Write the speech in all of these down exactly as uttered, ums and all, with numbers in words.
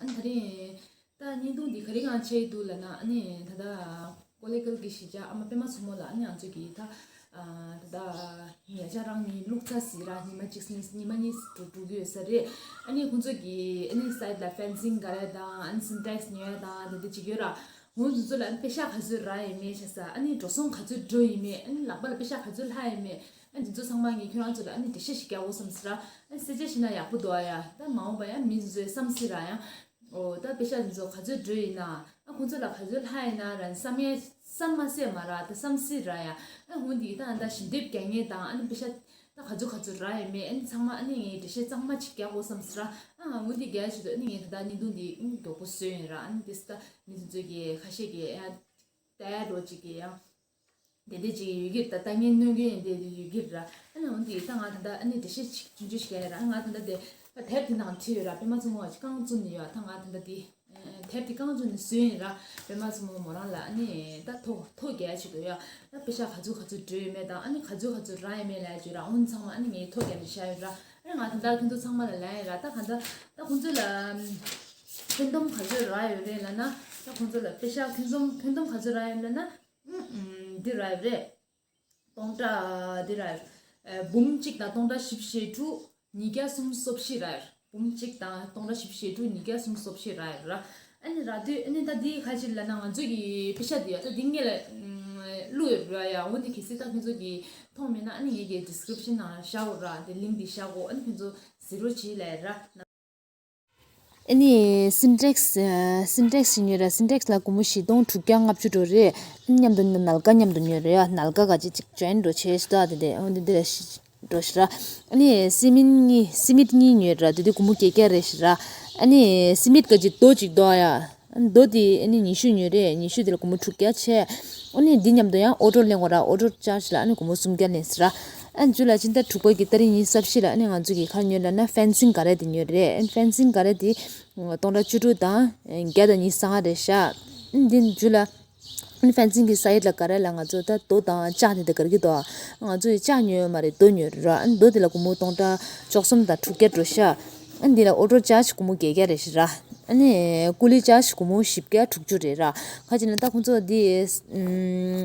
ཨ་ནི་ད་རིང་ད་བརྙན་ཐུང་འདི་ག་རེ་གང་བྱས་འདུག་ལབ་ན། ཨ་ནི་ད་ལྟ་ཀོ་ལི་གྷལ་གྱི་གཞིས་ཆགས་ཨ་མ་པད་མ་མཚོ་མོ་ལགས། ཨ་ནི་ང་ཚོ་གི་ད་ད་ལྟ་ཉེ་ཆར་རང་ཉིད་བླུགས་ཚར་ཟིན་ར། ཉི་མ་གཅིག་ཉི་མ་གཉིས་འགྲོ་འགྲོ་གི་ཡོད་ས་རེད། ཨ་ནི་ཁོང་ཚོ་གི་ཨ་ནི་སའིཌ་ལ་ཕེན་སིང་ག་རེ་དང་། ཨ་ནི་སིན་ཊེག་སི་ཉོ་ཡ་དང་དེ་འདྲ་བྱེད་ཀྱི་ཡོད་ར། འོ་དེ་ཚོ་ལ་ཨ་ནི་པེ་ཤག་ག་ཚོད་རག་ཡིན་མིན་ཤེས་ས། ཨ་ནི་འགྲོ་སོང་ག་ཚོད་འགྲོ་ཡིན་མིན། ཨ་ནི་ལག་པ་ལ་པེ་ཤག་ག་ཚོད་ལྷག་ཡིན་མིན། ཨ་ནི་དེ་ཚོ་ཚང་མ་ངས་ཁྱོད་རང་ཚོ་ལ་ཨ་ནི་འགྲེལ་བཤད་ཞིག་རྒྱག་དགོས་བསམ་སོང་ར། ཨ་ནི་གསལ་བཤད་ཞིག་ན་ཡག་པོ་འདུག་ཨ་ཡ། ད་མ་འོངས་པ་ཡང་མི་དེ་ཚོས་བསམ་སྲིད་ར་ཡ། འོ་ད་པེ་ཤག་དེ་ཚོ་ག་ཚོད་འགྲོ་ཡིན་ན། ཨ་ཁོང་ཚོ་ལ་ག་ཚོད་ལྷག་ཡིན་ན་ར་བསམ་ཡས་བསམ་མ་སད་མ་ར། ད་བསམ་སྲིད་ར་ཡ། ཨ་འོ་འདི་ད་ཨ་ད་ཞལ་འདེབས་རྒྱག་མཁན་དང་། ཨ་ནི་པེ་ཤག་ད་ག་ཚོད་ག་ཚོད་རག་ཡིན་མིན། ཨ་ནི་ཚང་མ་ཨ་ནི་ངས་འགྲེལ་བཤད་གཙང་མ་ཅིག་རྒྱག་དགོས་བསམ་སོང་ར། ཨ་འོ་འདི་རྒྱག་ཆེད་དུ་ཨ་ནི་ངས་ད་ལྟ་བརྙན་ཐུང་འདི་ཨ་ནི་མགྱོགས་པོ་བཟོས་ཡིན་ར། ཨ་ནི་དེ་ད་མི་དེ་ཚོ་གི་ཁ་ཤས་ཀྱིས་ཡང་ད་ཡ་འགྲོ་ཅིག་གི་ཡང་དེ་འདྲ་ཅིག་ཡོད་ཀྱི་རེད། ད་ལྟ་ངས་གནོན་གྱི་ཡིན་དེ་ཡོད་ཀྱི་རེད་ར། ཨ་ནི་འོ་འདི་ད་ང་ད་ལྟ་ཨ་ནི་འགྲེལ་བཤད་ཅིག་ཆུང་ཆུང་ཞིག་རྒྱག་ཡ་ར། ཨ་ང་ད་ལྟ་དེ་ད་དེབ་དེ་ནང་བྲིས་ཡོད་ར། པད་མ་མཚོ་མོ་ཅིག་རྐང་བཙུགས་ནས་ཡོད། ད་ང་ད་ལྟ་དེ་དེབ་དེ་རྐང་བཙུགས་ནས་བཟོས་ཡིན་ར། པད་མ་མཚོ་མོ་མོ་རང་ལ་ཨ་ནི་ད་ཐོ་ཐོ་རྒྱག་ཆེད་དུ་ཡ། ད་པེ་ཤག་ག་ཚོད་ག་ཚོད་འགྲོ་ཡོད་མེད་དང་། ཨ་ནི་ག་ཚོད་ག་ཚོད་རག་ཡོད་མེད་ལབ་ཡ་ཅིག་ཡོད་ར། འོ་ཚང་མ་ཨ་ནི་ངས་ཐོ་རྒྱག་ནས་བཞག་ཡོད་ར། ཨ་ནི་ང་ད་ལྟ་ཁྱོད་ཚོ་ཚང་མ་ལ་ལབ་ཡིན་ར། ད་ག་ད་ད་ཁོང་ཚོ་ལ་ཁྱོན་བསྡོམས་ག་ཚོད་རག་ཡོད་རེད་ལབ་ན། ད་ཁོང་ཚོ་ལ་པེ་ཤག་ཁྱོན་བསྡོམས་ཁྱོན་བསྡོམས་ག་ཚོད་རག་ཡོད་ལབ་ན། ཨུམ་ཨུམ་འདི་རག་ཡོད་རེད། སྟོང་ཕྲག་འདི་ར། ཨ་འབུམ་གཅིག་དང་སྟོང་ཕྲག་བཞི་བཅུ་ཞེ་དྲུག་ཉིས་བརྒྱ་སུམ་ཅུ་སོ་བཞི་ར། འབུམ་གཅིག་དང་སྟོང་ཕྲག་བཞི་བཅུ་ཞེ་དྲུག་ཉིས་བརྒྱ་སུམ་ཅུ་སོ་བཞི་ར་ཡོད་ར། ཨ་ནི་རག་དུས་ཨ་ནི་ད་འདི་ག་ཅི་ལབ་ན། ང་ཚོ་གི་པེ་ཤག་འདི་ཡ་ད་འདི་སྔོན་ལ་ཨུམ་བླུགས་ཡོད་ར་ཡ། འོ་འདི་གལ་སྲིད་ད་ཁྱོད་ཚོ་གི་མཐོང་མེད་ན་ཨ་ནི་ངེད་ཀྱི་ཌི་སི་ཀི་རིབ་ཤན་ནང་བཞག་གོ་ར། དེ་ལིངྐ་འདི་བཞག་གོ། ཨ་ནི་ཁྱོད་ཚོ་གཟིགས་རོགས་བྱེད་ལབ་ར། ཨ་ནི་སིན་ཊེག་སི་ཨ་སིན་ཊེག་སི་ཞིག་ཉོས་ར། སིན་ཊེག་སི་ལ་སྒོར་མོ་བཞི་སྟོང་དྲུག་བརྒྱ་ལྔ་བཅུ་འགྲོ་རེད། མཉམ་དུ་ནལ་ཀ་མཉམ་དུ་ཉོས་རེད་ཡ། ནལ་ཀ་ག་ཅི་ཅིག་ཇོ་ཡིན་འགྲོ་བྱས་ཤི་ད་དེ་དེ་འོ་འདི་འདི་ལ་ཤི་འགྲོ་ཤི་ར། ཨ་ནི་སི་མིན་གཉིས་སི་མིད་གཉིས་ཉོས་ར། དེ་དུས་སྒོར་མོ་བརྒྱད་བརྒྱ་རེད་ཤི་ར། ཨ་ནི་སི་མིད་ག་ཅི་རྡོ་ཅིག་རྡོ་ཡ། ཨ་ནི་རྡོ་དེ་ཨ་ནི་ཉི་ཤུ་ཉོས་རེད། ཉི་ཤུ་དེ་ལ་སྒོར་མོ་དྲུག་བརྒྱ་བྱས། ཨ་ནི་འདི་མཉམ་དུ་ཡང་ཨོ་ཊོ་ལེན་དགོས་ར། ཨོ་ཊོ་ཅར་ཇི་ལ་ཨ་ནི་སྒོར་མོ་སུམ་བརྒྱ་ལེན་ཤི་ར། ཨ་ནི་ཇུ་ལ་ཕྱི་ཟླ་དྲུག་པ་གི་ཏ་རིག་ཉི་ཤུ་རྩ་བཞི་ལ་ཨ་ནི་ང་ཚོ་གིས་ག་རེ་ཉོས་ལབ་ན། ཕེན་སིང་ག་རེ་དེ་ཉོས་རེད། ཨ་ནི་ཕེན་སིང་ག་རེ་དེ་སྟོང་ཕྲག་བཅུ་དྲུག་དང་བརྒྱ་དང་ཉི་ཤུ་རྩ་ལྔ་རེད་ཤག་ཨ་ནི་འདི་ཇུ་ལ་ཨ་ནི་ཕེན་སིང་གི་སའིཌ་ལ་ག་རེ་ལ་ང་ཚོ་ད་རྡོ་དང་ལྕགས་དེ་འདྲ་ག་རེ་གི་འདུག་ང་ཚོ་ཡི་ལྕགས་ཉོས་ཡོད་མ་རེད། རྡོ་ཉོས་རེད་ར། ཨ་ནི་རྡོ་དེ་ལ་སྒོར་མོ་སྟོང་ཕྲག་བཅུ་གསུམ་དང་དྲུག་བརྒྱ་འགྲོ་ཤག་ཨ་ནི་འདི་ལ་ཨོ་ཊོ་ཅར་ཇི་སྒོར་མོ་བརྒྱད་བརྒྱ་རེད་ཤི་ར། ཨ་ནི་ཀུ་ལི་ཅར་ཇི་སྒོར་མོ་བཞི་བརྒྱ་དྲུག་ཅུ་རེད་ར། ག་ཅི་ན་ད་ཁོང་ཚོ་འདི་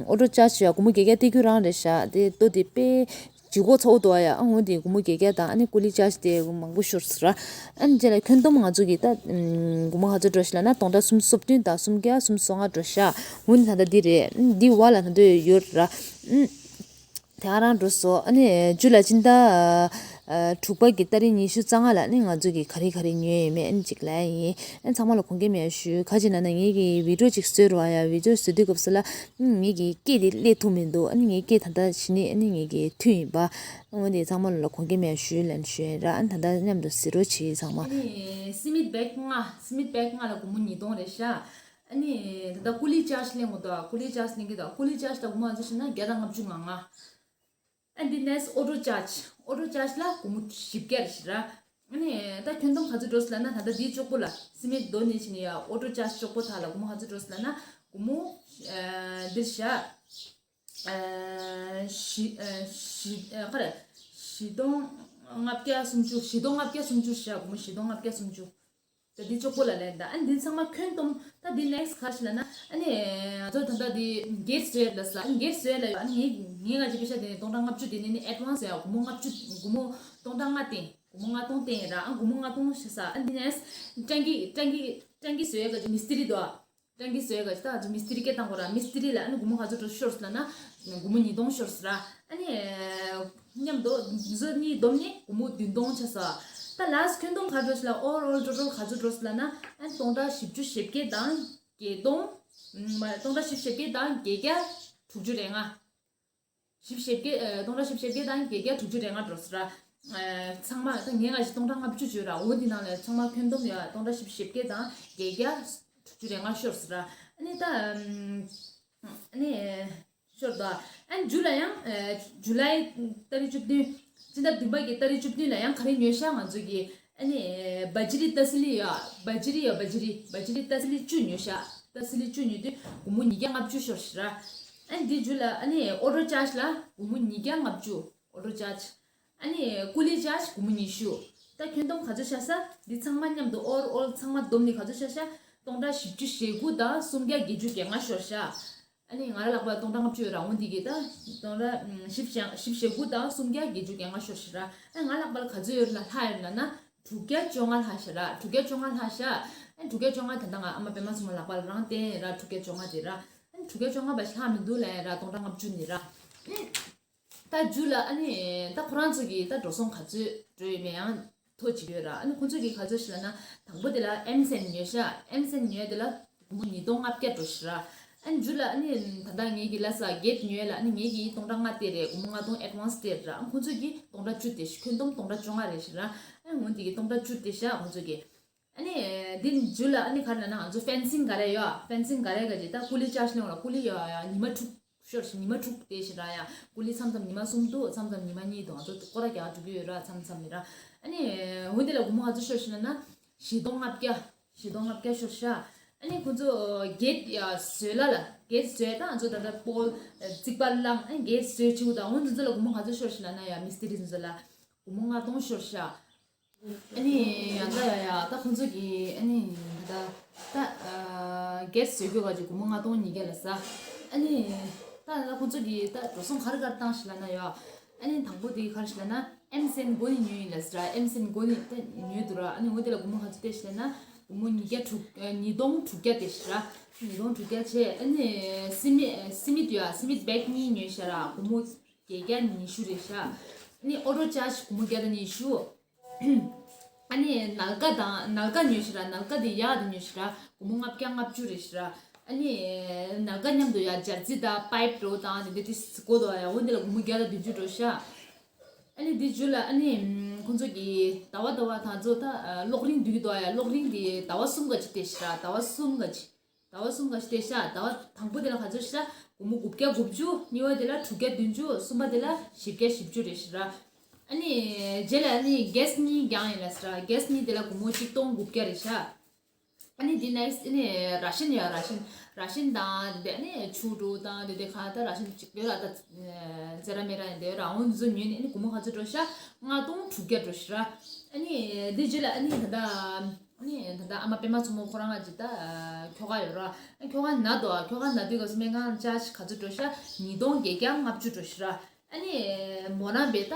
ཨོ་ཊོ་ཅར་ཇི་ཡ་སྒོར་མོ་བརྒྱད་བརྒྱ་སྟེར་རྒྱུ་རང་རེད་ཤག་དེ་རྡོ་དེ་དཔེ་ལྗིད་ཁོག་ཚ་པོ་འདུག་ཡ། ཨ་འོ་དེ་སྒོར་མོ་བརྒྱད་བརྒྱ་དང་ཨ་ནི་ཀུ་ལི་ཅར་ཇི་དེ་མང་པོ་ཤོར་སོང་ར། ཨ་ནི་རྗེས་ལ་ཁྱོན་བསྡོམས་ང་ཚོ་གིས་ད་སྒོར་མོ་ག་ཚོད་འགྲོ་ཤི་ལབ་ན། སྟོང་ཕྲག་སུམ་ཅུ་སོ་བདུན་དང་སུམ་བརྒྱ་སུམ་ཅུ་སོ་ལྔ་འགྲོ་ཤག་འོ་ནི་ད་ལྟ་འདི་རེད། འདི་བ་ལ་ད་ལྟ་ཡོད་ར། ཨ་དེ་ག་རང་འགྲོ་སོང་། ཨ་ནི་ཇུ་ལ་ཕྱི་ཟླ་ཨ་དྲུག་པ་གི་ཏ་རིག་ཉི་ཤུ་རྩ་ལྔ་ལ་ཨ་ནི་ང་ཚོ་གིས་ག་རེ་ག་རེ་ཉོས་ཡོད་མེད་ཨ་ནི་ཅིག་ལབ་ཡིན། ཨ་ནི་ཚང་མ་ལ་དགོངས་འགལ་མེད་ཞུ། ག་ཅི་ན་ན་ངེད་ཀྱིས་བི་ཌི་ཡོ་ཅིག་བཟོས་རོགས་ཡ། བི་ཌི་ཡོ་བཟོ་དུས་སྐབས་སུ་ལ་ཨ་ངེད་ཀྱི་སྐད་དེ་སླེབས་ཐུབ་མི་འདུག་ཨ་ནི་ངའི་སྐད་ད་ལྟ་ཕྱི་ནས་ཨ་ནི་ངེད་ཀྱི་མཐུད་ཡིན་པ། འོ་དེ་ཚང་མ་ལ་དགོངས་འགལ་མེད་ཞུ་ལབ་ཞུ་ཡིན་ར། ཨ་ནི་ད་ལྟ་མཉམ་དུ་གཟིགས་རོགས་བྱེད་ཚང་མ། ཨ་ནི་སི་མིད་བེག་ལྔ། སི་མིད་བེག་ལྔ་ལ་སྒོར་མོ་ཉིས་སྟོང་རེད་ཤག་ཨ་ནི་ད་ལྟ་ཀུ་ལི་ཅར་ཇི་ལེན་དགོས་འདུག་ཀུ་ལི་ཅར་ཇི་ལེན་གྱི་འདུག་ཀུ་ལི་ཅར་ཇི་ད་སྒོར་མོ་ང་ཚོ་བྱས་ན་བརྒྱ་དང་ལྔ་བཅུ་ང་ལྔ། ཨ་འདི་ནེག་སི་ཊི་ཨོ་ཊོ་ཅར་ཇི། ཨོ་ཊོ་ཅར་ཇི་ལ་སྒོར་མོ་བཞི་བརྒྱ་རེད་ཤག་ར། ཨ་ནི་ད་ཁྱོན་བསྡོམས་ག་ཚོད་འགྲོ་སོང་ལབ་ན། ད་ལྟ་འདིའི་གཅོག་པོ་ལ་སི་མིད་རྡོ་ནས་བྱས་ནས་ཡ་ཨོ་ཊོ་ཅར་ཇི་གཅོག་པོ་དག་ལ་སྒོར་མོ་ག་ཚོད་འགྲོ་སོང་ལབ་ན། སྒོར་མོ་ཨ་འདིར་བཞག་ཨ་བཞི་ཨ་བཞི་ཨ་ག་རེ། བཞི་སྟོང་ལྔ་བརྒྱ་སུམ་ཅུ། བཞི་སྟོང་ལྔ་བརྒྱ་སུམ་ཅུ་བཞག་སྒོར་མོ་བཞི་སྟོང་ལྔ་བརྒྱ་སུམ་ཅུ། ད་འདི་གཅོག་པོ་ལ་ལེན་ད། ཨ་འདི་ཚང་མ་ཁྱོན་བསྡོམས། ད་འདི་ནེག་སི་ཊི་ག་ཞིག་ལབ་ན། ཨ་ནི་ང་ཚོ་ད་ལྟ་འདི་སྒེར་བཟོ་ཡ་ལ་ས། ཨ་ནི་སྒེར་བཟོ་ཡ་ལ་ཡོད། ཨ་ནི་ངས་ངས་ང་ཅི་པེ་ཤ་དེ་ནས་སྟོང་ཕྲག་ལྔ་བཅུ་དེ་ནས་ནི་ཨེཌ་ཝན་སི་ཡ་སྒོར་མོ་ལྔ་བཅུ། སྒོར་མོ་སྟོང་ཕྲག་ལྔ་བཏང་། སྒོར་མོ་ལྔ་སྟོང་བཏང་ཡིན་ར། ཨ་སྒོར་མོ་ལྔ་སྟོང་ཞེ་ས། ཨ་འདི་ནས་ཀྲང་གི་ཀྲང་གི་ཀྲང་གི་བཟོ་ཡ་ག་ཅི་མི་སྟི་རི་དོ། ཀྲང་གི་བཟོ་ཡ་ག་ཅི་ད་ང་ཚོ་མི་སྟི་རི་སྐད་བཏང་དགོས་ར། མི་སྟི་རི་ལ་ཨ་ནི་སྒོར་མོ་ག་ཚོད་འགྲོ་ཤོར་སོང་ལབ་ན། སྒོར་མོ་ཉིས་སྟོང་ཤོར་སོང་ར། ཨ་ནི་མཉམ་དུ་བཟོ་གཉིས་བསྡོམས་ནས་སྒོར་མོ་བདུན་སྟོང་ཆགས་སོང་། ད་ལཱ་སི་ཊི་ཁྱོན་བསྡོམས་ག་འགྲོ་སོང་ལབ། ཨོ་ཝར་ཨོལ་ཊོ་ཊལ་ག་ཚོད་འགྲོ་སོང་ལབ་ན། ཨ་ནི་སྟོང་ཕྲག་བཞི་བཅུ་ཞེ་བརྒྱད་དང་བརྒྱད་སྟོང་། མ་སྟོང་ཕྲག་བཞི་བཅུ་ཞེ་བརྒྱད་དང་བརྒྱད་བརྒྱ་དྲུག་ཅུ་རེ་ལྔ། བཞི་བཅུ་ཞེ་བརྒྱད་ཨ་སྟོང་ཕྲག་བཞི་བཅུ་ཞེ་བརྒྱད་དང་བརྒྱད་བརྒྱ་དྲུག་ཅུ་རེ་ལྔ་འགྲོ་སོང་ར། ཨ་ཚང་མ་ད་ངས་ང་ཞིག་སྟོང་ཕྲག་ལྔ་བཅུ་བརྗོད་ར། འོ་འདི་ནང་ལ་ཚང་མ་ཁྱོན་བསྡོམས་ཡོད། སྟོང་ཕྲག་བཞི་བཅུ་ཞེ་བརྒྱད་དང་བརྒྱད་བརྒྱ་དྲུག་ཅུ་རེ་ལྔ་ཤོར་སོང་ར། ཨ་ནི་ད་ཨ་ནི་ཤོར་དོ། ཨ་ནི་ཇུ་ལ་ཡང་ཨ་ཇུ་ལའི་ཏ་རིག་བཅུ་བདུན། སྤྱི་ཟླ་བདུན་པ་གི་ཏ་རིག་བཅུ་བདུན་ལ་ཡང་ག་རེ་ཉོས་ཤག་ང་ཚོ་གི། ཨ་ནི་བ་ཇི་རི་ཏ་སི་ལི་ཡ། བ་ཇི་རི་ཡ། བ་ཇི་རི་བ་ཇི་རི་ཏ་སི་ལི་བཅུ་ཉོས་ཤག་ཏ་སི་ལི་བཅུ་ཉོས་དུས་སྒོར་མོ་ཉིས་བརྒྱ་ལྔ་བཅུ་ཤོར་ཤག་ར། ཨ་ནི་འདི་ཇུ་ལ་ཨ་ནི་ཨོ་ཊོ་ཅར་ཇི་ལ་སྒོར་མོ་ཉིས་བརྒྱ་ལྔ་བཅུ། ཨོ་ཊོ་ཅར་ཇི། ཨ་ནི་ཀུ་ལི་ཅར་ཇི་སྒོར་མོ་ཉི་ཤུ། ད་ཁྱོན་བསྡོམས་ག་ཚོད་ཤར་ཤག་འདི་ཚང་མ་མཉམ་དུ་ཨོ་ཝར་ཨོལ་ཚང་མ་བསྡོམས་ནས་ག་ཚོད་ཤར་ཤག་སྟོང་ཕྲག་བཞི་བཅུ་ཞེ་དགུ་དང་སུམ་བརྒྱ་བརྒྱད་ཅུ་གྱ་ལྔ་ཤོར་ཤག་ཨ་ནི་ང་རང་ལག་པར་སྟོང་ཕྲག་ལྔ་བཅུ་ཡོད་ར། འོ་འདི་གི་ད་སྟོང་ཕྲག་ཨམ་བཞི་བཅུ་བཞི་བཅུ་ཞེ་དགུ་དང་སུམ་བརྒྱ་བརྒྱད་ཅུ་གྱ་ལྔ་ཤོར་ཤག་ར། ཨ་ང་ལག་པར་ག་ཚོད་ཡོད་ལ་ལྷག་ཡོད་ལབ་ན་དྲུག་བརྒྱ་བཅོ་ལྔ་ལྷག་ཤག་ར། དྲུག་བརྒྱ་བཅོ་ལྔ་ལྷག་ཤག་ཨ་དྲུག་བརྒྱ་བཅོ་ལྔ་ད་ལྟ་ང་ཨ་མ་པད་མ་ཚང་མ་ལག་པར་རང་བསྟན་ར། དྲུག་བརྒྱ་བཅོ་ལྔ་དེ་ར། ཨ་དྲུག་བརྒྱ་བཅོ་ལྔ་བ་ཞིག་ལྷག་མི་འདུག་ལབ་ཡ་ར། སྟོང་ཕྲག་ལྔ་བཅུ་ནི་ར། ཨ་ད་རྒྱུ་ལ་ཨ་ནི་ད་ཁོ་རང་ཚོ་གི་ད་འགྲོ་སོང་ག་ཚོད་འགྲོ་ཡོད་མེད་ཡང་ཐོ་གཅིག་ཡོད་ར། ཨ་ནི་ཁོ་ཚོ་གི་ག་ཚོད་ཞིག་ལབ་ན་དང་པོ་དེ་ལ་ཨེམ་སན་ཉོས་ཤག་ཨེམ་སན་ཉོས་དེ་ལ་སྒོར་མོ་ཉིས་སྟོང་ལྔ་བརྒྱ་འགྲོ་ཤག་ར། ཨ་ནི་རྒྱུ་ལ་ཨ་ནི་ད་ལྟ་ངེད་ཀྱི་ལ་ས་གེད་ཉོས་ལ་ཨ་ནི་ངེད་ཀྱི་སྟོང་ཕྲག་ལྔ་སྟེར་རེད། སྒོར་མོ་ལྔ་སྟོང་ཨེ་ཌི་ཝན་སི་སྟེར་ར། ཨ་ཁོ་ཚོ་གི་སྟོང་ཕྲག་བཅུ་སྟེར་ཤག་ཁྱོན་བསྡོམས་སྟོང་ཕྲག་བཅོ་ལྔ་རེད་ཤག་ར། ཨ་ནི་འོ་འདི་གི་སྟོང་ཕྲག་བཅུ་སྟེར་ཤག་ཁོ་ཚོ་གི། ཨ་ནི་འདི་རྒྱུ་ལ་ཨ་ནི་ག་རེ་ལབ་ན་ང་ཚོ་ཕེན་སིང་ག་རེ་ཡོད། ཕེན་སིང་ག་རེ་ག་ཅིག་ད་ཀུ་ལི་ཅར་ཇི་ལེན་ལ་ཀུ་ལི་ཡོད་ཡ། ཉི་མ་དྲུག་ཤོར་ཤག་ཉི་མ་དྲུག་དེ་ཤག་ར་ཡ། ཀུ་ལི་མཚམས་མཚམས་ཉི་མ་གསུམ་འདུག་མཚམས་མཚམས་ཉི་མ་གཉིས་འདུག་ང་ཚོ་སྐོར་ར་རྒྱག་འགྲོ་གི་ཡོད་ར། མཚམས་མཚམས་ནི་ར། ཨ་ནི་འོ་འདི་ལ་སྒོར་མོ་ག་ཚོད་ཤོར་ཤག་ལབ་ན་བཞི་སྟོང་ལྔ་བརྒྱ། བཞི་སྟོང་ལྔ་བརྒྱ་ཤོར་ཤག་ཨ་ནི་ཁོ་ཚོ་གེད་ཡ་བཟོས་ལ་ལ་གེད་བཟོས། ད་ང་ཚོ་ད་ལྟ་པོལ་རྩིག་པ་བསླངས། ཨ་ནི་གེད་བཟོས་བྱེད་དགོས། ད་འོ་འདི་ཚོ་ལ་སྒོར་མོ་ག་ཚོད་ཤོར་ཤག་ལབ་ན་ཡ་མི་སི་ཏི་རི་འདི་ཚོ་ལ་སྒོར་མོ་ལྔ་སྟོང་ཤོར་ཤག་ཨ་ནི་ཡང་ད་ཡ་ཡ་ད་ཁོང་ཚོ་གིས་ཨ་ནི་ད་ད་ཨ་གེད་བཟོ་རྒྱུ་ག་ཅིག་སྒོར་མོ་ལྔ་སྟོང་ཉིས་བརྒྱ་ལ་ཟ། ཨ་ནི་ད་ད་ཁོང་ཚོ་གིས་ད་འགྲོ་སོང་ག་རེ་ག་རེ་བཏང་ཤག་ལབ་ན་ཡ། ཨ་ནི་དང་པོ་དེ་ག་རེ་ཤག་ལབ་ན་ཨེམ་སན་མགོ་ནས་ཉོས་ཡིན་ལབ་ཟེར་ར། ཨེམ་སན་མགོ་ནས་ད་ཉོས་འདུག་ར། ཨ་ནི་འོ་དེ་ལ་སྒོར་མོ་ག་ཚོད་སྟེར་ཤག་ལབ་ན་སྒོར་མོ་ཉིས་བརྒྱ་དྲུག་ཨ་ཉིས་སྟོང་དྲུག་བརྒྱ་སྟེར་ཤག་ར། ཉིས་སྟོང་དྲུག་བརྒྱ་བྱས། ཨ་ནི་སི་མི་སི་མི་དུ་ཡ་སི་མི་བེག་གཉིས་ཉོས་ཤག་ར། སྒོར་མོ་བརྒྱད་བརྒྱ་ཉི་ཤུ་རེད་ཤག་ཨ་ནི་ཨོ་ཊོ་ཅར་ཇི་སྒོར་མོ་བརྒྱ་དང་ཉི་ཤུ། ཨ་ནི་ནལ་ཀ་དང་ནལ་ཀ་ཉོས་ཤག་ར། ནལ་ཀ་དེ་ཡག་དེ་ཉོས་ཤག་ར། སྒོར་མོ་ལྔ་བརྒྱ་ལྔ་བཅུ་རེད་ཤག་ར། ཨ་ནི་ནལ་ཀ་མཉམ་དུ་ཡ་ཇར་སི་དང་པའིབ་འདྲ་བོ་དང་དེ་འདྲ་དེ་དགོས་འདུག་ཡ། འོ་འདི་ལ་སྒོར་མོ་བརྒྱ་དང་བདུན་ཅུ་འགྲོ་ཤག་ཨ་ནི་འདི་རྒྱུ་ལ་ཨ་ནི་ཁོང་ཚོ་གིས་ཟླ་བ་ཟླ་བ་ད་ཚོ་ད་གློག་རིན་བསྡུས་འདུག་ཡ། གློག་རིན་དེ་ཟླ་བ་གསུམ་ག་ཅིག་སྟེར་ཤག་ར། ཟླ་བ་གསུམ་ག་ཅིག་ཟླ་བ་གསུམ་ག་ཅིག་སྟེར་ཤག་ཟླ་བ་དང་པོ་དེ་ལ་ག་ཚོད་ཤག་སྒོར་མོ་དགུ་བརྒྱ་དགུ་བཅུ། གཉིས་པ་དེ་ལ་དྲུག་བརྒྱ་བདུན་ཅུ། གསུམ་པ་དེ་ལ་བཞི་བརྒྱ་བཞི་བཅུ་རེད་ཤག་ར། ཨ་ནི་རྗེས་ལ་ཨ་ནི་གེ་སི་གཉིས་བརྒྱངས་ཡིན་ལབ་ཟེར་ར། གེ་སི་གཉིས་དེ་ལ་སྒོར་མོ་གཅིག་སྟོང་དགུ་བརྒྱ་རེད་ཤག་ཨ་ནི་དེ་ནེག་སི་ཨ་ནི་ར་ཤན་ཡོད། ར་ཤན་ར་ཤན་དང་དེ་ནས་ཆུ་འདྲ་བོ་དང་དེ་དེ་ག་ད་ར་ཤན་གཅིག་ཡོད་ར། ད་ཟེར་ར་མེད་ར་ཡིན་དེ་ར། འོ་འདི་ཚོ་ཉོས་ནས་ཨ་ནི་སྒོར་མོ་ག་ཚོད་འགྲོ་ཤག་ལྔ་སྟོང་དྲུག་བརྒྱ་འགྲོ་ཤག་ར། ཨ་ནི་དེ་རྗེས་ལ་ཨ་ནི་ད་ལྟ་ཨ་ནི་ད་ལྟ་ཨ་མ་པད་མ་མཚོ་མོ་ཁོ་རང་ང་ཅིག་ད་ཁྱོ་ག་ཡོད་ར། ཨ་ཁྱོ་ག་ན་འདུག་ཨ་ཁྱོ་ག་ན་དུས་སྐབས་སུ་སྨན་ཁང་ཅར་ཇི་ག་ཚོད་འགྲོ་ཤག་ཉིས་སྟོང་བརྒྱད་བརྒྱ་ལྔ་བཅུ་འགྲོ་ཤག་ར། ཨ་ནི་མོ་རང་པས་ད་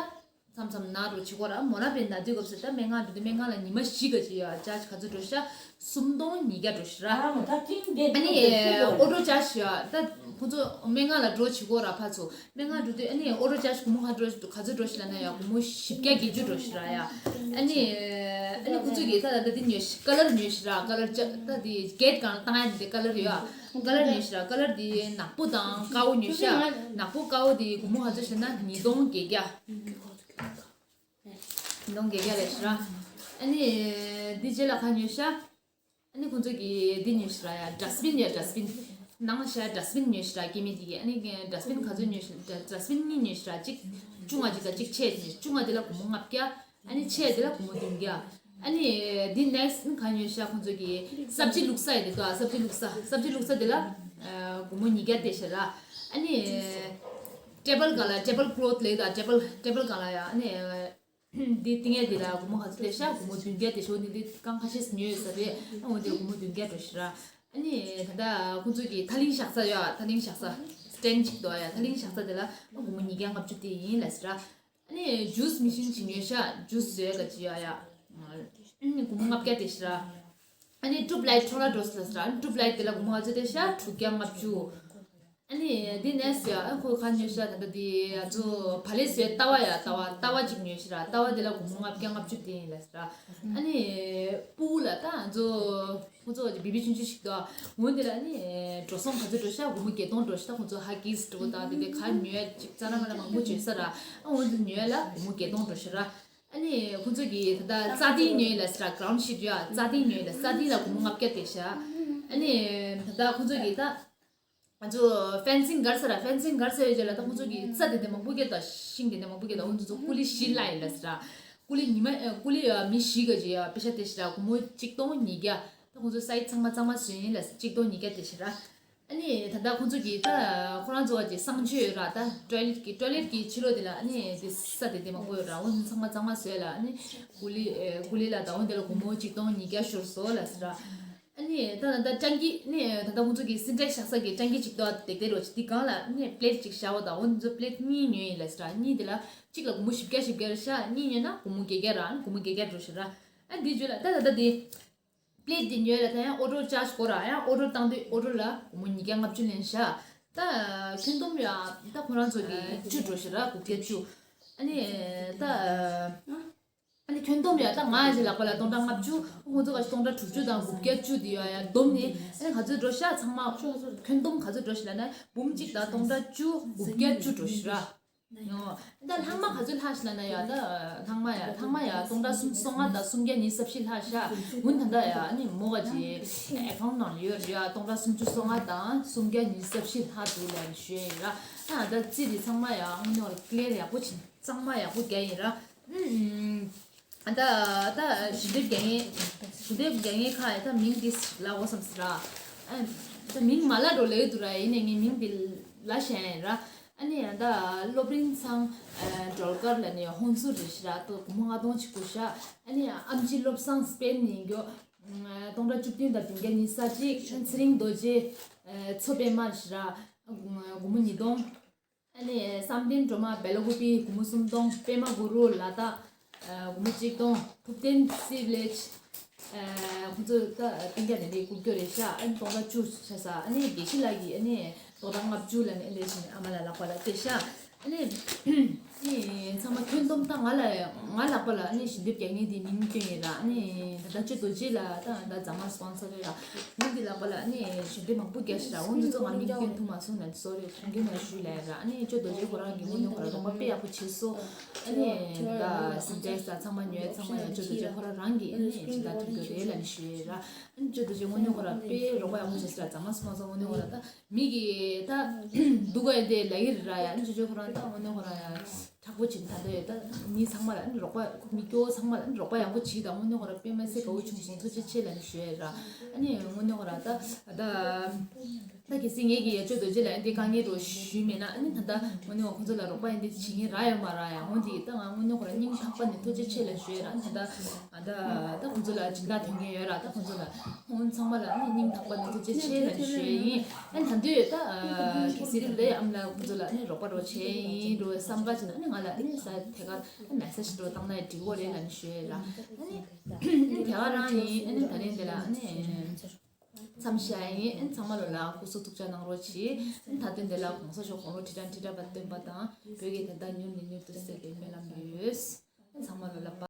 མཚམས་མཚམས་ན་འགྲོ་བྱེད་ཀྱི་ཡོད་ར། མོ་རང་པས་ན་དུས་སྐབས་སུ་ད་སྨན་ཁང་འགྲོ་དུས་སྨན་ཁང་ལ་ཉི་མ་བཞི་ག་ཅིག་ཡོད། ཅར་ཇི་ག་ཚོད་འགྲོ་ཤག་སུམ་སྟོང་ཉིས་བརྒྱ་འགྲོ་ཤག་ར། ཨ་ནི་ཨོ་ཊོ་ཅར་ཇི་ཡོད་ད་ཁོ་ཚོ་སྨན་ཁང་ལ་འགྲོ་བྱེད་ཀྱི་ཡོད་ར་ཕར་ཚུར། སྨན་ཁང་འགྲོ་དུས་ཨ་ནི་ཨོ་ཊོ་ཅར་ཇི་སྒོར་མོ་ག་འགྲོ་ག་ཚོད་འགྲོ་ཤག་ལབ་ན་ཡ་སྒོར་མོ་བཞི་བརྒྱ་བརྒྱད་ཅུ་འགྲོ་ཤག་ར་ཡ། ཨ་ནི་ཨ་ནི་ཁོ་ཚོ་གིས་ད་ད་ད་དེ་ཉོས་ཤག་ཀ་ལར་ཉོས་ཤག་ར། ཀ་ལར་ཅ་ད་དེ་གེད་སྒང་ལ་བཏང་ཡ་དེ་ཀ་ལར་ཡོད་ཨ། ཀ་ལར་ཉོས་ཤག་ར། ཀ་ལར་དེ་ནག་པོ་དང་དཀར་པོ་ཉོས་ཤག་ནག་པོ་དཀར་པོ་དེ་སྒོར་མོ་ག་ཚོད་ཤག་ལབ་ན་ཉིས་སྟོང་བརྒྱད་བརྒྱ། ཉིས་སྟོང་བརྒྱད་བརྒྱ་རེད་ཤག་ར། ཨ་ནི་དེ་རྗེས་ལ་ག་ཉོས་ཤག་ཨ་ནི་ཁོང་ཚོ་གིས་འདི་ཉོས་ཤག་ར་ཡ། ཌ་སི་བིན་ཡ། ཌ་སི་བིན་ནང་ལ་ཤག་ཌ་སི་བིན་ཉོས་ཤག་ར། སྐྱེ་དམན་དེ་གིས། ཨ་ནི་ཌ་སི་བིན་ག་ཚོད་ཉོས་ཤག་ཌ་སི་བིན་གཉིས་ཉོས་ཤག་ར། གཅིག་ཆུང་བ་གཅིག་དང་གཅིག་ཆེ་གཅིག་ཉོས། ཆུང་བ་དེ་ལ་སྒོར་མོ་ལྔ་བརྒྱ། ཨ་ནི་ཆེ་དེ་ལ་སྒོར་མོ་བདུན་བརྒྱ། ཨ་ནི་འདི་ནེག་སི་ག་ཉོས་ཤག་ཁོང་ཚོ་གིས་སབ་ཇི་བླུགས་ས་ཡ་དེ་འདུག་ཨ། སབ་ཇི་བླུགས་ས། སབ་ཇི་བླུགས་ས་དེ་ལ་སྒོར་མོ་ཉིས་བརྒྱ་སྟེར་ཤག་ར། ཨ་ནི་ཊེ་བལ་སྒང་ལ་ཊེ་བལ་ཀི་ལོཐ་ལབ་ད། ཊེ་བལ་ཊེ་བལ་སྒང་ལ་ཡ་ཨ་ནི། འདི་ཏིང་ངེ་འདི་ལ་སྒོར་མོ་ག་ཚོད་སྟེར་ཤག་སྒོར་མོ་བདུན་བརྒྱ་སྟེར་ཤག་འོ་འདི་འདི་རྐང་ཁ་ཤས་ཉོས་ཡོད་ས་རེད། ཨ་འོ་འདི་སྒོར་མོ་བདུན་བརྒྱ་འགྲོ་ཤག་ར། ཨ་ནི་ད་ལྟ་ཁོང་ཚོ་གི་ཐག་རིང་བཞག་ས་ཡོད་ཨ། ཐག་རིང་བཞག་ས་སི་ཊེན་ཌི་གཅིག་འདུག་ཨ་ཡ། ཐག་རིང་བཞག་ས་དེ་ལ་སྒོར་མོ་ཉིས་བརྒྱ་ལྔ་བཅུ་སྟེར་ཡིན་ལབ་ཟེར་ར། ཨ་ནི་ཇུས་མེ་ཤིན་ཅིག་ཉོས་ཤག་ཇུས་བཟོ་ཡ་ག་ཅིག་ཡོད་ཨ་ཡ། ཨ་ནི་སྒོར་མོ་ལྔ་བརྒྱ་སྟེར་ཤག་ར། ཨ་ནི་ཊུབ་ལའིཊ་འཕྲོ་བརླག་འགྲོ་སོང་ལབ་ཟེར་ར། ཨ་ནི་ཊུབ་ལའིཊ་དེ་ལ་སྒོར་མོ་ག་ཚོད་སྟེར་ཤག་དྲུག་བརྒྱ་ལྔ་བཅུ། ཨ་ནི་འདི་ནེག་སི་ཡ། ཨ་ཁོ་ག་ཉོས་ཤག་ད་ལྟ་དེ་ང་ཚོ་བག་ལེབ་བཟོས་ཏ་བ་ཡ། ཏ་བ་ཏ་བ་གཅིག་ཉོས་ཤག་ར། ཏ་བ་དེ་ལ་སྒོར་མོ་ལྔ་བརྒྱ་ལྔ་བཅུ་སྟེར་ཡིན་ལབ་ཟེར་ར། ཨ་ནི་ཕྲུ་གུ་ལ་ད་ང་ཚོ་ཁོ་ཚོ་བེ་བི་ཆུང་ཆུང་ཞིག་འདུག་འོ་འདི་ལ་ཨ་ནི་འགྲོ་སོང་ག་ཚོད་འགྲོ་ཤག་སྒོར་མོ་བརྒྱད་སྟོང་འགྲོ་ཤག་ད་ཁོ་ཚོ་ཧ་གིས་འདྲ་བོ་དང་དེ་དེ་ག་ཉོས་ཡ་ཅིག་རྩ་ན་མ་ན་མང་པོ་བྱོས་ས་ར། ཨ་འོ་འདི་ཉོས་ཡ་ལ་སྒོར་མོ་བརྒྱད་སྟོང་འགྲོ་ཤག་ར། ཨ་ནི་ཁོ་ཚོ་གིས་ད་ལྟ་རྩ་ཏིང་ཉོས་ཡིན་ལབ་ཟེར་ར། གི་རའུན་ཌི་ཤིཊ་ཡ། རྩ་ཏིང་ཉོས་ཡིན་ལབ། རྩ་ཏིང་ལ་སྒོར་མོ་ལྔ་བརྒྱ་སྟེར་ཤག་ཨ་ནི་ད་ལྟ་ཁོ་ཚོ་གིས་ད་ང་ཚོ་ཕེན་སིང་སྒར་ས་ར། ཕེན་སིང་སྒར་ས་ཡོད་ཅེ་ལ་ད་ཁོང་ཚོ་གིས་རྩྭ་དེ་འདྲ་མང་པོ་སྐྱེས་དང་ཤིང་དེ་འདྲ་མང་པོ་སྐྱེས་དང་འོ་འདི་ཚོ་ཀུ་ལི་བཞི་བརླག་ཡིན་ལབ་ཟེར་ར། ཀུ་ལི་ཉི་མ་ཨ་ཀུ་ལི་ཡ་མི་བཞི་ག་ཅིག་ཡ་པེ་ཤ་སྟེར་ཤག་ར། སྒོར་མོ་གཅིག་སྟོང་ཉིས་བརྒྱ། ད་ཁོང་ཚོ་སའིཌ་ཚང་མ་གཙང་མ་བཟོས་ཡིན་ལབ་ཟེར། གཅིག་སྟོང་ཉིས་བརྒྱ་སྟེར་ཤག་ར། ཨ་ནི་ད་ལྟ་ཁོང་ཚོ་གིས་ད་ཁོ་རང་ཚོ་བ་གི་གསང་སྤྱོད་ར་ད་ཊོའི་ལེཊ་གི་ཊོའི་ལེཊ་གི་ཕྱི་ལོགས་དེ་ལ་ཨ་ནི་དེ་ས་དེ་དེ་མང་པོ་ཡོད་ར། འོ་ཚང་མ་གཙང་མ་བཟོས་ལ་ཨ་ནི་ཀུ་ལི་ཨེ་ཀུ་ལི་ལ་ད་འོ་དེ་ལ་སྒོར་མོ་གཅིག་སྟོང་ཉིས་བརྒྱ་ཤོར་སོང་ལ་ཟེར་ར། ཨ་ནི་ད་ད་ད་སྤྱང་ཀི་ནི་ད་ད་ཁོང་ཚོ་གི་སིན་ཊེག་སི་བཞག་ས་གི་སྤྱང་ཀི་གཅིག་ཏོ་དེག་དེ་རོ་ཅི་དེ་གང་ལ་ནི་པི་ལེཊ་གཅིག་བཞག་འོ་ད་འོ་ཚོ་པི་ལེཊ་གཉིས་ཉོས་ཡིན་ལ་ཟེར་ར། གཉིས་དེ་ལ་གཅིག་ལ་སྒོར་མོ་བཞི་བརྒྱ་བཞི་བརྒྱ་རེ་བཞག་གཉིས་ཉོས་ན་སྒོར་མོ་བརྒྱད་བརྒྱ་ར་ཨ་ནི་སྒོར་མོ་བརྒྱད་བརྒྱ་འགྲོ་ཞེས་ར། ཨ་འདི་བརྗོད་ལ་ད་ད་ད་དེ་པི་ལེཊ་དེ་ཉོས་ལ་ད་ཡང་ཨོ་ཌར་ཅཱར་ཇི་དགོས་ར། ཡང་ཨོ་ཌར་བཏང་དུས་ཨོ་ཌར་ལ་སྒོར་མོ་ཉིས་བརྒྱ་ལྔ་བཅུ་ལེན་བཞག་ད་ཁྱོན་བསྡོམས་ཡ་ད་ཁོ་རང་ཚོ་གི་བཅུ་འགྲོ་ཞེས་ར་དགུ་བརྒྱ་བཅུ། ཨ་ནི་ད། ཨ་ནི་ཁྱོན་བསྡོམས་ཡ་ད་ང་ཞིག་ལག་པ་ལ་སྟོང་ཕྲག་ལྔ་བཅུ། ཁོང་ཚོ་ག་སྟོང་ཕྲག་དྲུག་ཅུ་དང་དགུ་བརྒྱ་བཅུ་དེ་ཡ་ཡ་བསྡོམས་ནས་ཨ་ནི་ག་ཚོད་འགྲོ་ཤག་ཚང་མ་ཁྱོན་བསྡོམས་ག་ཚོད་འགྲོ་ཤག་ལབ་ན་འབུམ་གཅིག་དང་སྟོང་ཕྲག་བཅུ་དགུ་བརྒྱ་བཅུ་འགྲོ་ཤག་ར། ཡོ། ད་ལྷག་མ་ག་ཚོད་ལྷག་ཤག་ལབ་ན་ཡ་ད་ལྷག་མ་ཡ་ལྷག་མ་ཡ་སྟོང་ཕྲག་སུམ་ཅུ་སོ་ལྔ་དང་སུམ་བརྒྱ་ཉི་ཤུ་རྩ་བཞི་ལྷག་ཤག་འོ་ད་ད་ཡ་ཨ་ནི་མོ་ག་ཅི་ཨེ་ཀའུན་ཊི་ནང་ལ་ཡོད་རེད་ཡ། སྟོང་ཕྲག་སུམ་ཅུ་སོ་ལྔ་དང་སུམ་བརྒྱ་ཉི་ཤུ་རྩ་བཞི་ལྷག་འདུག་ལབ་ནས་ཞུ་ཡ་ཡིན་ར། ཨ་ད་རྩིས་དེ་ཚང་མ་ཡ་དངོས་གནས་ཀླེར་ཡག་པོ་ཕྱིན། གཙང་མ་ཡག་པོ་རྒྱག་ཡིན་ར། ཨུམ། ཨ་ད་ད་ཞལ་འདེབས་རྒྱག་མཁན་ཞལ་འདེབས་རྒྱག་མཁན་ཁག་ཡ་ད་མིང་འདི་ལབ་དགོས་བསམ་སོང་ར། ཨ་ད་མིང་མ་ལབ་འགྲོ་ལབ་ཀྱི་འདུག་ར། ཡིན་ནའི་ངས་མིང་འདི་ལབ་བཞག་ཡིན་ར། ཨ་ནི་ད་སློབ་རིམ་ཚང་སྒྲོལ་དཀར་ལབ་ནས་ཧོན་སུར་རེད་ཤག་ར། ད་སྒོར་མོ་ལྔ་སྟོང་ཅིག་དགོས་ཤག་ཨ་ནི་ཨམ་ཆི་བློ་བཟང་སྤེན་ནས་མགྱོགས་སྟོང་ཕྲག་བཅུ་བདུན་དང་བདུན་བརྒྱ་ཉི་ཤུ་རྩ་གཅིག་ཚེ་རིང་རྡོ་རྗེ་མཚོ་པདྨ་རེད་ཤག་ར། སྒོར་མོ་ཉིས་སྟོང་། ཨ་ནི་བསམ་གཏན་སྒྲོལ་མ་སྦེལ་ཀོབ་པི་སྒོར་མོ་སུམ་སྟོང་། པད་མ་གུ་རུ་ལ་དྭགས་སྒོར་མོ་གཅིག་སྟོང་། ཐུབ་བསྟན་སི་ཝི་ལེཇ་ཁོང་ཚོ་ད་སྤུན་ཀྱག་དེ་འདྲའི་རྐུབ་ཀྱོག་རེད་ཤག་ཨ་ནི་སྟོང་ཕྲག་བཅུ་ཆགས་ས། ཨ་ནི་དགེ་བཤེས་ལགས་ཀྱིས་ཨ་ནི་སྟོང་ཕྲག་ལྔ་བཅུ་ལབ་ནས་ཨ་འདྲ་བྱས་ནས་ཨ་མ་ལགས་ལག་པ་ལ་སྤྲད་ཤག་ཨ་ནི་ཨ་ནི་ཚང་མ་ཁྱོན་བསྡོམས་ད་ང་ལ་ང་ལག་པ་ལ་ཨ་ནི་ཞལ་འདེབས་རྒྱག་མཁན་དེ་མིང་བཏོན་ཡིན་ར། ཨ་ནི་ད་ལྟ་ཅོ་རྡོ་རྗེ་ལགས་ད་ད་རྫ་མ་སི་པོན་སར་རེད་ར། མི་འདི་ལག་པ་ལ་ཨ་ནི་ཞལ་འདེབས་མང་པོ་རྒྱག་ཤག་འོ་འདི་ཚོ་ང་མིང་བཏོན་ཐུབ་མ་སོང་ན་སོ་རི་ཁོང་གིས་ང་ཞུས་ལབ་ར། ཨ་ནི་ཅོ་རྡོ་རྗེ་ཁོ་རང་གིས་དངོས་གནས་ཁོ་རང་རོགས་པ་དཔེ་ཡག་པོ་བྱས་སོང་། ཨ་ནི་ད་སིན་ཊེག་སི་དང་ཚང་མ་ཉོས་ཚང་མ་ཡང་ཅོ་རྡོ་རྗེ་ཁོ་རང་རང་གིས་ཨ་ནི་སྦྱིན་བདག་ཐུབ་རྒྱུ་རེད་ལབ་ནས་ཞུས་ར། ཨ་ནི་ཅོ་རྡོ་རྗེ་དངོས་གནས་ཁོ་རང་དཔེ་རོགས་པ་ཡག་པོ་བྱས་སོང་ར། རྫ་མ་སི་པོན་སར་དངོས་གནས་ཁོ་རང་ད་མི་གིས་ད་སྡུག་ག་ཡིན་དེ་ལབ་ཀྱི་རེད་ར། ཡ་ཨ་ནི་ཅོ་ཅོ་ཁོ་རང་ད་དངོས་གནས་ཁོ་རང་ཡ། དྲག་པོ་བྱེད་ད་ལྟ་ཡོད་ད། མི་ཚང་མ་ལ་ཨ་ནི་རོགས་པ་མི་སྐྱོ་བོ་ཚང་མ་ལ་ཨ་ནི་རོགས་པ་ཡག་པོ་བྱེད་དང་། དངོས་གནས་ཁོ་ར་དཔེ་མ་སྲིད་དགའ་བོ་བྱུང་སོང་། ཐུགས་རྗེ་ཆེ་ལབ་ནས་ཞུ་ཡ་ར། ཨ་ནི་དངོས་གནས་ཁོ་ར་ད་ད་ད་གལ་སྲིད་ངེད་ཀྱི་ཡ་ཅོ་རྡོ་རྗེ་ལ་ཨ་འདི་དཀའ་ངལ་རོ་ཞུས་མེད་ན་ཨ་ནི་ད་ད་དངོས་གནས་ཁོ་ཚོ་ལ་རོགས་པ་ཨ་འདི་བྱེད་མཁན་རག་ཡོད་མ་རག་ཡ། འོན་ཏེ་ད་ང་དངོས་གནས་ཁོ་ར་སྙིང་ཐག་པ་ནས་ཐུགས་རྗེ་ཆེ་ལབ་ཞུ་ཡ་ར། ཨ་ནི་ད་ད་ད་ད་ཁོ་ཚོ་ལ་སྦྱིན་བདག་ཐོན་མཁན་ཡོད་ར། ད་ཁོ་ཚོ་ལ་ཁོང་ཚང་མ་ལ་ཨ་ནི་སྙིང་ཐག་པ་ནས་ཐུགས་རྗེ་ཆེ་ལབ་ནས་ཞུ་ཡ་ཡིན། ཨ་ནི་ད་དུང་ད་གལ་སྲིད་ད་ལྟའི་ཨ་མ་ལགས་ཁོང་ཚོ་ལ་ཨ་ནི་རོགས་པ་རོགས་བྱས་ཡིན་འགྲོ་བསམ་པ་བྱས་ན་ཨ་ནི་ང་ལ་ཨ་ནི་ས་དེ་ག་ཨ་ནི་མེ་སེ་ཇི་འགྲོ་བཏང་ན་འགྲིག་གོ་རེད་ལབ་ནས་ཞུ་ཡ་ར། ཨ་ནི་ཨ་ནི་དེ་ག་རང་ཡིན། ཨ་ནི་ད་རིང་འདི་ལ་ཨ་ནི་མཚམས་བཞག་ཡིན། ཨ་ནི་ཚང་མ་ལོ་ལ་སྐུ་གཟུགས་ཐུགས་ཅག་གནང་རོགས་གྱིས། ཨ་ནི་ད་དུང་འདི་ལ་གོང་ས་མཆོག་དགུང་ལོ་ཁྲི་ཕྲག་ཁྲི་ཕྲག་བར་བརྟན་པ་དང་བོད་ཀྱི་བདེན་མཐའ་མྱུར་ནས་མྱུར་དུ་གསལ་བའི་སྨོན་ལམ་ཡོད། ཨ་ནི་ཚང་མ་ལོ་ལ་པ།